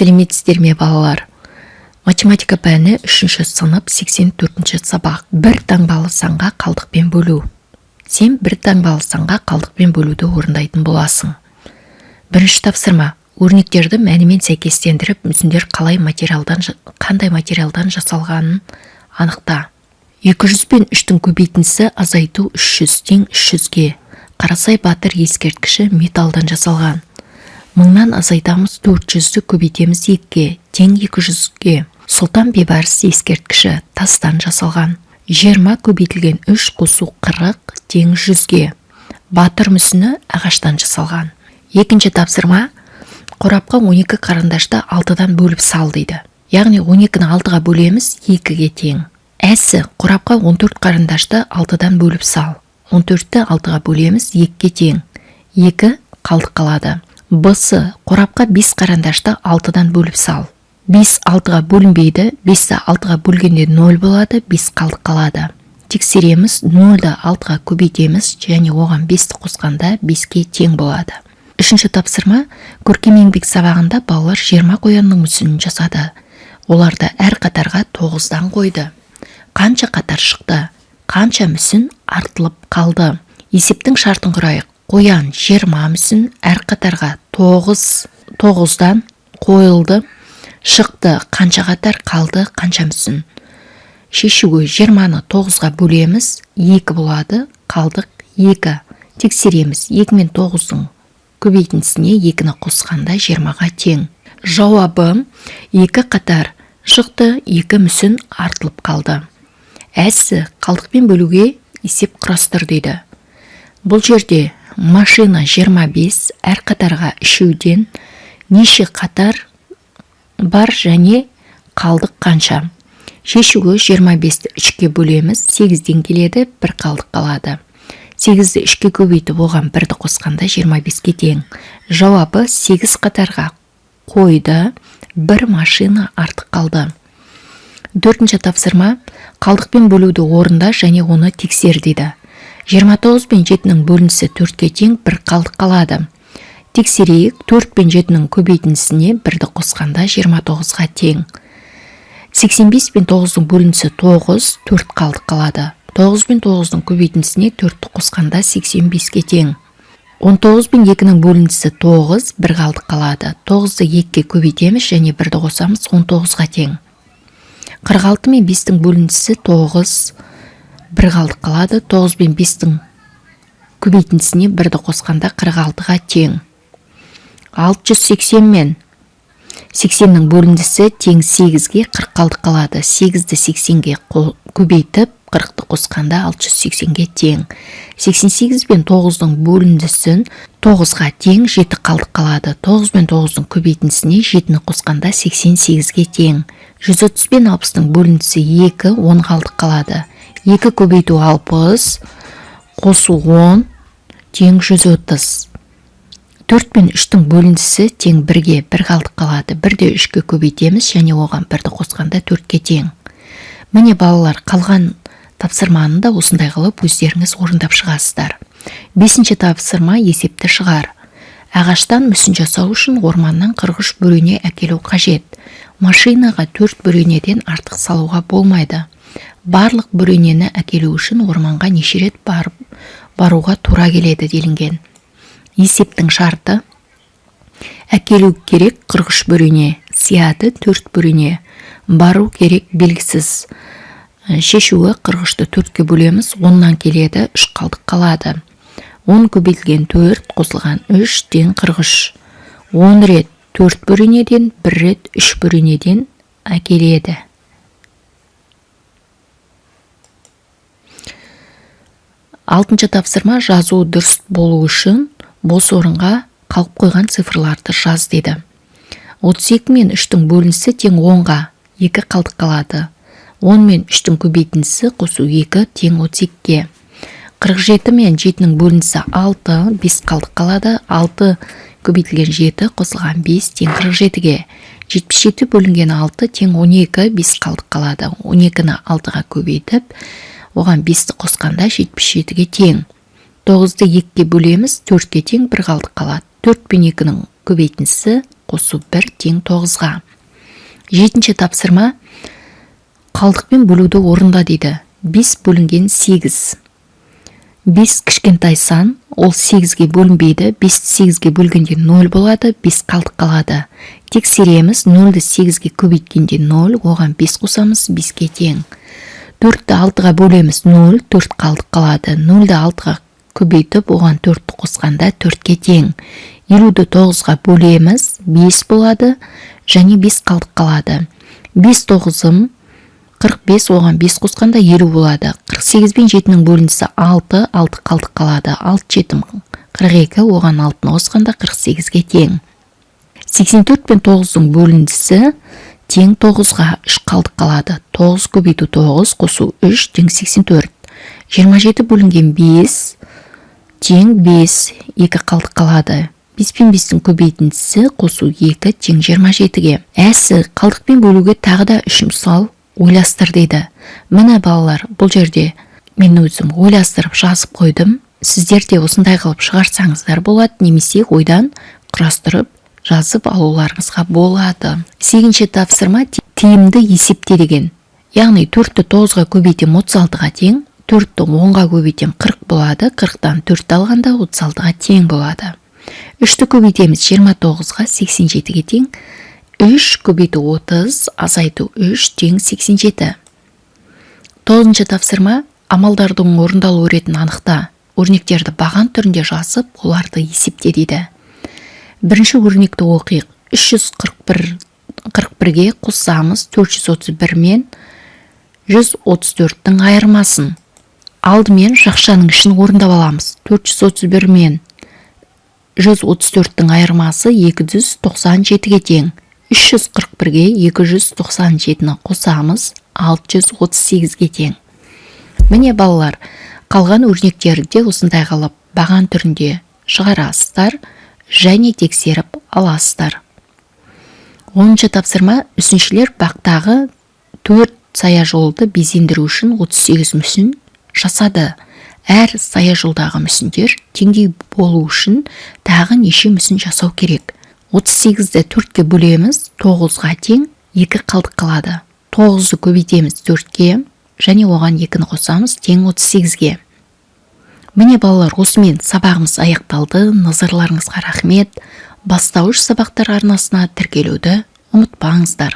Сәлеметсіздер ме, балалар? Математика пәні, 3 сынып, 84 сабақ. Бір таңбалы санға қалдықпен бөлу. Сен бір таңбалы санға қалдықпен бөлуді орындайтын боласың. Бірінші тапсырма. Өрнектерді мәнімен сәйкестендіріп, мүсіндер қалай материалдан, қандай материалдан жасалғанын анықта. 200 пен 3-тің көбейтіндісі азайту 300 тең 300-ге. Қарасай батыр ескерткіші металдан жасалған. Мыңнан азайтамыз 400-ді, көбейтеміз 2-ге, тең 200-ге. Сұлтан Бейбарыс ескерткіші тастан жасалған. 20 көбейтілген 3 қосу 40 тең 100-ге. Батыр мүсіні ағаштан жасалған. Екінші тапсырма. Қорапқа 12 қарындашты 6-дан бөліп сал дейді. Яғни 12-ні 6-ға бөлеміз, 2-ге тең. Әсі, қорапқа 14 қарындашты 6-дан бөліп сал. 14-ті 6-ға бөлеміз, 2-ге тең. 2 қалдық қалады. Б-сы, қорапқа 5 қарындашты 6-дан бөліп сал. 5 6-ға бөлінбейді, 5-ті 6-ға бөлгенде 0 болады, 5 қалдық қалады. Тексереміз, 0-ді 6-ға көбейтеміз және оған 5-ті қосқанда 5-ке тең болады. Үшінші тапсырма. Көркем еңбек сабағында балалар 20 қоянның мүсінін жасады. Оларды әр қатарға 9-дан қойды. Қанша қатар шықты? Қанша мүсін артылып қалды? Есептің шартын құрайық. Қоян 20 мүсін әр қатарға 9-дан қойылды. Шықты қанша қатар, қалды қанша мүсін? Шешуі: 20-ны 9-ға бөлеміз, 2 болады, қалдық 2. Тексереміз, 2 мен 9-дың көбейтіндісіне 2-ні қосқанда 20-ға тең. Жауабы: 2 қатар шықты, 2 мүсін артылып қалды. Әсі, қалдықпен бөлуге есеп құрастыр дейді. Бұл жерде машина 25, әр қатарға үшеуден, неше қатар бар және қалдық қанша? Шешуі: 25-ті 3-ке бөлеміз, 8-ден келеді, бір қалдық қалады. 8-ді 3-ке көбейтіп, оған 1-ді қосқанда 25-ке тең. Жауабы: 8 қатарға қойды, бір машина артық қалды. Төртінші тапсырма. Қалдықпен бөлуді орында және оны тексер дейді. 29 пен 7-нің бөліндісі 4-ке тең, бір қалдық қалады. Тексерейік, 4 пен 7-нің көбейтіндісіне 1-ді қосқанда 29-ға тең. 85 пен 9-дың бөліндісі 9, 4 қалдық қалады. 9 пен 9-дың көбейтіндісіне 4-ті қосқанда 85-ке тең. 19 пен 2-нің бөліндісі 9, 1 қалдық қалады. 9-ды 2-ге көбейтеміз және 1-ді қосамыз, 19-ға тең. 46 мен 5-тің бөліндісі 9, 1 қалдық қалады. 9 пен 5-тің көбейтіндісіне 1-ді қосқанда 46-ға тең. 680 мен 80-нің бөліндісі тең 8-ге, 40 қалдық қалады. 8-ді 80-ге көбейтіп, 40-ты қосқанда 680-ге тең. 88 пен 9-дың бөліндісін 9-ға тең, 7 қалдық қалады. 9 пен 9-дың көбейтіндісіне 7-ні қосқанда 88-ге тең. 130 пен 60-тың бөліндісі 2, 10 қалдық қалады. 2 көбейту 60 қосу 10 тең 130. 4 пен 3-тің бөліндісі тең 1-ге, 1 қалдық қалады. 1-де 3-ке көбейтеміз және оған 1-ді қосқанда 4-ке тең. Міне, балалар, қалған тапсырманы да осындай қылып өздеріңіз орындап шығасыздар. Бесінші тапсырма. Есепті шығар. Ағаштан мүсін жасау үшін орманнан 43 бөрене әкелу қажет. Машинаға 4 бөренеден артық салуға болмайды. Барлық бөренені әкелу үшін орманға неше рет барып баруға тура келеді делінген. Есептің шарты: әкелу керек 43 бөрене, сияды 4 бөрене, бару керек белгісіз. Шешуі: 43-ті 4-ке бөлеміз, 10-нан келеді, 3 қалдық қалады. 10 көбейтілген 4 қосылған 3 тең 43. 10 рет 4 бөренеден, 1 рет 3 бөренеден әкеледі. Алтыншы тапсырма. Жазу дұрыс болу үшін бос орынға қалып қойған цифрларды жаз деді. 32 мен 3-тің бөлінісі тең 10-ға, 2 қалдық қалады. 10 мен 3-тің көбейтіндісі қосу 2 тең 32-ге. 47 мен 7-нің бөлінісі 6, 5 қалдық қалады. 6 көбейтілген 7 қосылған 5 тең 47-ге. 77 бөлінген 6 тең 12, 5 қалдық қалады. 12-ні 6-ға көбейтіп, оған 5-ті қосқанда 77-ге тең. 9-ды 2-ге бөлеміз, 4-ке тең, 1 қалдық қалады. 4 пен 2-нің көбейтіндісі қосу 1 тең 9-ға. Жетінші тапсырма: қалдықпен бөлуді орында дейді. 5 бөлінген 8. 5 кішкентай сан, ол 8-ге бөлінбейді. 5 8-ге бөлгенде 0 болады, 5 қалдық қалады. Тексереміз: 0-ді 8-ге көбейткенде 0, оған 5 қосамыз, 5-ке тең. 4-ті 6-ға бөлеміз, 0, 4 қалдық қалады. 0-ді 6-ға көбейтіп, оған 4-ті қосқанда 4-ке тең. 50-ді 9-ға бөлеміз, 5 болады және 5 қалдық қалады. 5 тоғызым 45, оған 5 қосқанда 50 болады. 48 бен 7-нің бөліндісі 6, 6 қалдық қалады. 6 жетім 42, оған 6-ны қосқанда 48-ге тең. 84 пен 9-дың бөліндісі тең 9-ға, 3 қалдық қалады. 9 көбейту 9 қосу 3 тең 84. 27 бөлінген 5 тең 5, 2 қалдық қалады. 5 пен 5-тің көбейтіндісі қосу 2 тең 27-ге. Әсі қалдықпен бөлуге тағы да 3 мысал ойластыр дейді. Міне, балалар, бұл жерде мен өзім ойластырып жазып қойдым. Сіздер де осындай қылып шығарсаңыздар болады немесе ойдан құрастырып жазып алуларыңызға болады. Сегізінші тапсырма: тиімді есепте деген. Яғни 4-ті 9-ға көбейтем, 36-ға тең. 4-ті 10-ға көбейтем, 40 болады. 40-тан 4-ті алғанда 36-ға тең болады. 3-ті көбейтеміз 29-ға, 87-ге тең. 3 көбейту 30 азайту 3 тең 87. Тоғызыншы тапсырма: амалдардың орындалу ретін анықта. Өрнектерді баған түрінде жазып, оларды есепте дейді. Бірінші өрнекті оқиық. 341 41-ге қоссамыз 431 мен 134-тің айырмасын. Алдымен жақшаның ішін орындап аламыз. 431 мен 134-тің айырмасы 297-ге тең. 341-ге 297-ні қосамыз, 638-ге тең. Міне, балалар, қалған өрнектерді де осындай қылып баған түрінде шығарасыздар және тексеріп аласыздар. 10-шы тапсырма: мүсіншілер бақтағы төрт саяжолды безендіру үшін 38 мүсін жасады. Әр саяжолдағы мүсіндер теңдей болу үшін тағы неше мүсін жасау керек? 38-ді төртке бөлеміз, 9-ға тең, 2 қалдық қалады. 9-ды көбейтеміз төртке және оған 2-ні қосамыз, тең 38-ге. Міне, балалар, осымен сабағымыз аяқталды. Назарларыңызға рахмет. Бастауыш сабақтар арнасына тіркелуді ұмытпаңыздар.